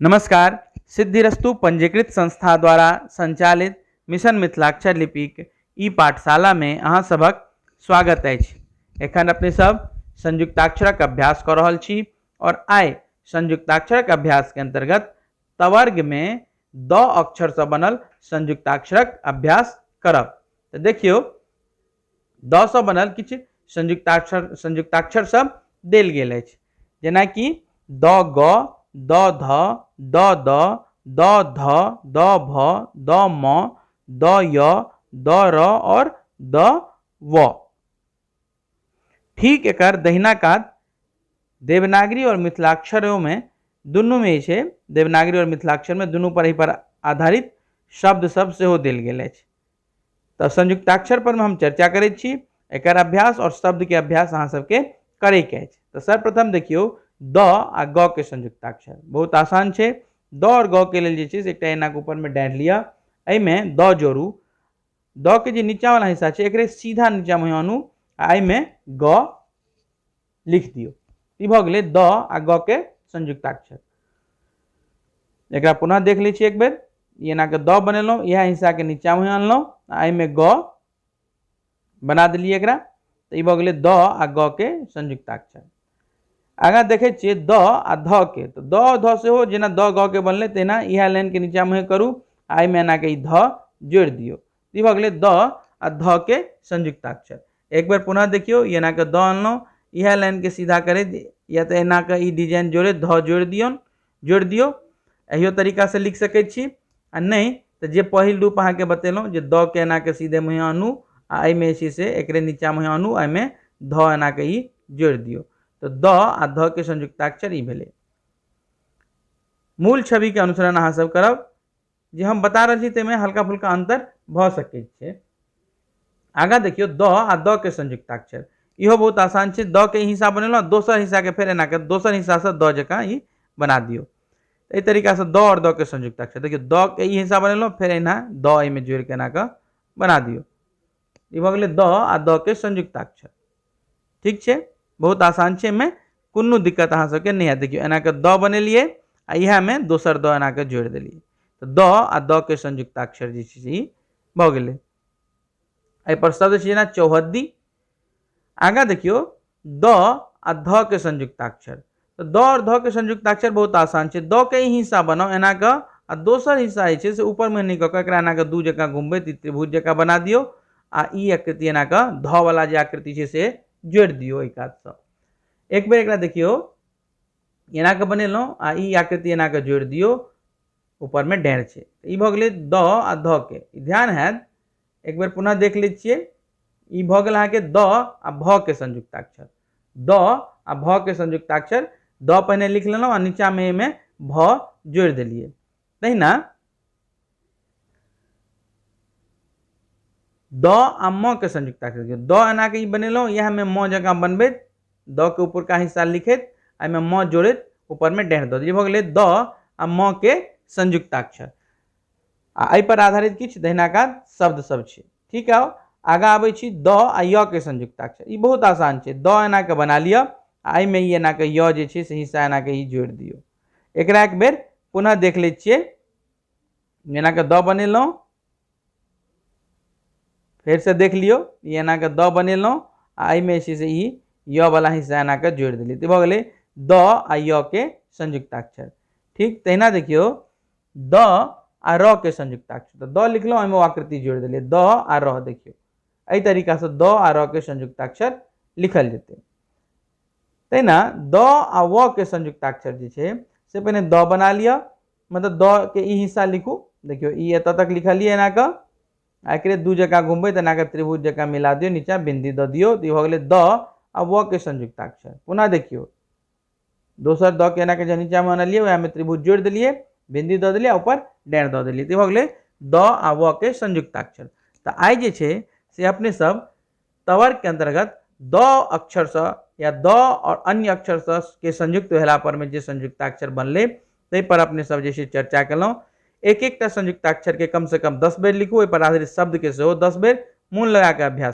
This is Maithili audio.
नमस्कार। सिद्धिरस्तु पंजीकृत संस्था द्वारा संचालित मिशन मिथिलाक्षर लिपिक ई पाठशाला में अहाँ सभक स्वागत अछि। एखन अपने सब संयुक्ताक्षरक अभ्यास कऽ रहल छी और आइ संयुक्ताक्षरक अभ्यास के अंतर्गत तवर्ग में the अक्षर से बनल संयुक्ताक्षरक अभ्यास करब। तो देखियो the से बनल किछु संयुक्ताक्षर सब देल गेल अछि, जेनाकि द ग, द ध, द the, द ध, द भ, द म, द य, द र और द व। ठीक एकर दहिना कात देवनागरी और मिथिलाक्षरों में दुनू में जे देवनागरी और मिथिलाक्षर में दुनू पर एहि पर आधारित शब्द सब सेहो देल गेल अछि। तो संयुक्ताक्षर पर हम चर्चा करैत छी, एकर अभ्यास और शब्द के अभ्यास अहाँ सबके करे के अछि। तो सर्वप्रथम देखियो the आ ग के संयुक्ताक्षर बहुत आसान छै। The और ग के लेल जे छै से एकटा एना के ऊपर में डाँटि लिअ, एहिमे the जोड़ू, the के जे नीचा वाला हिस्सा छै एकरे सीधा नीचा में आनू आ एहिमे ग लिख दियौ। ई भऽ गेलै the आ ग के संयुक्ताक्षर। एकरा पुनः देख लै छी एक बेर। ई एना के the बनेलहुँ, इएह हिस्सा के नीचा में आनलहुँ आ एहिमे ग बना देलियै एकरा। तऽ ई भऽ गेलै the आ ग के संयुक्ताक्षर। आगाँ देखै छियै the आ ध के, तऽ the आ ध सेहो जेना the ग के बनलै तहिना इएह लाइन के नीचा में करू आ एहिमे एना के ई ध जोड़ि दियौ। ई भऽ गेलै the आ ध के संयुक्ताक्षर। एक बेर पुनः देखियौ, ई एना के the अनलहुँ, इएह लाइन के सीधा करैत या तऽ एना के ई डिजाइन जोड़ैत ध जोड़ि दियौन, जोड़ि दियौ। एहियो तरीका से लिख सकै छी आ नहि तऽ जे पहिल रूप अहाँके बतेलहुँ जे the के एना के सीधे मुँहे आनू आ एहिमे जे छै से एकरे नीचा मुँहे आनू आ एहिमे ध एना के ई जोड़ि दियौ। तऽ the आ ध के संयुक्ताक्षर ई भेलै। मूल छवि के अनुसरण अहाँ सब करब, जे हम बता रहल छी ताहिमे हल्का फुल्का अंतर भऽ सकैत छै। आगाँ देखियौ the आ the के संयुक्ताक्षर, इहो बहुत आसान छै। The के हिस्सा बनेलहुँ, दोसर हिस्सा के फेर एना के दोसर हिस्सा से the जकाँ ई बना दियौ। एहि तरीका से the और the के संयुक्ताक्षर देखियौ, the के ई हिस्सा बनेलहुँ, फेर एना the एहिमे जोड़ि के एना कऽ बना दियौ। ई भऽ गेलै the आ the के संयुक्ताक्षर। ठीक छै, बहुत आसान छै, एहिमे कोनो दिक्कत अहाँ सबके नहि हैत। देखियौ एना कऽ the बनेलियै आ इएहमे दोसर the एना कऽ जोड़ि देलियै, तऽ the आ the के संयुक्ताक्षर जे छै से ई भऽ गेलै। एहिपर शब्द छै जेना चौहद्दी। आगाँ देखियौ the आ ध के संयुक्ताक्षर, तऽ the और ध के संयुक्ताक्षर बहुत आसान छै। The के ई हिस्सा बनाउ एना कऽ आ दोसर हिस्सा जे छै से ऊपरमे नहि कऽ कऽ एकरा एना कऽ दू जकाँ घुमबैत ई त्रिभुज जकाँ बना दियौ आ ई आकृति एना कऽ ध वाला जे आकृति छै से जोड़ि दियौ एहि कातसँ। एक बेर एकरा देखियौ, एना कऽ बनेलहुँ आ ई आकृति एना कऽ जोड़ि दियौ, ऊपरमे डाँड़ि छै। ई भऽ गेलै the आ ध के। ध्यान हैत, एक बेर पुनः देख लै छियै। ई भऽ गेल अहाँके the आ भ के संयुक्ताक्षर। The आ भ के संयुक्ताक्षर, the पहिने लिख लेलहुँ आ नीचामे एहिमे भ जोड़ि देलियै। तहिना the आ म के संयुक्ताक्षर, the एना के ई बनेलहुँ, इएहमे म जकाँ बनबैत the के ऊपरका हिस्सा लिखैत एहिमे म जोड़ैत ऊपरमे डाँड़ि दऽ दियै। भऽ गेलै the आ म के संयुक्ताक्षर। आ एहि पर आधारित किछु दहिना कात शब्द सब छै। ठीक है, आगाँ आबै छी the आ य के संयुक्ताक्षर। ई बहुत आसान छै। The एना के बना लिअ आ एहिमे ई एना के य जे छै से हिस्सा एना के ई जोड़ि दियौ। एकरा एक बेर पुनः देख लै छियै। एना के the बनेलहुँ, फेर से देख लियौ, ई एना के the बनेलहुँ आ एहिमे जे छै से ई य वाला हिस्सा एना के जोड़ि देलियै। तऽ भऽ गेलै the आ य के संयुक्ताक्षर। ठीक तहिना देखियौ the आ र के संयुक्ताक्षर, तऽ the लिखलहुँ ओहिमे ओ आकृति जोड़ि देलियै, the आ र। देखियौ एहि तरीका से the आ र के संयुक्ताक्षर लिखल जेतै। तहिना the आ व के संयुक्ताक्षर जे छै से पहिने the बना लिअ, मतलब the के ई हिस्सा लिखू। देखियौ ई एतऽ तक लिखलियै एना कऽ, आ एकरे दू जकाँ घुमबै तऽ एना कऽ त्रिभुज जकाँ मिला दियौ, नीचा बिंदी दऽ दियौ। तऽ ई भऽ गेलै the आ व के संयुक्ताक्षर। पुनः देखियौ दोसर the के एना के जे नीचा में अनलियै, वएहमे त्रिभुज जोड़ि देलियै, बिंदी दऽ देलियै, ऊपर डाँड़ि दऽ देलियै। तऽ ई भऽ गेलै the आ व के संयुक्ताक्षर। तऽ आइ जे छै से अपने सब तवर्ग के अंतर्गत the अक्षरसँ या the और अन्य अक्षरसँ के संयुक्त भेला पर में जे संयुक्ताक्षर बनलै ताहि पर अपने सब जे छै चर्चा केलहुँ। एक एकटा संयुक्ताक्षर के कम से कम 10 बेर लिखू, ओहि पर आधारित शब्द के सेहो 10 बेर मोन लगा के अभ्यास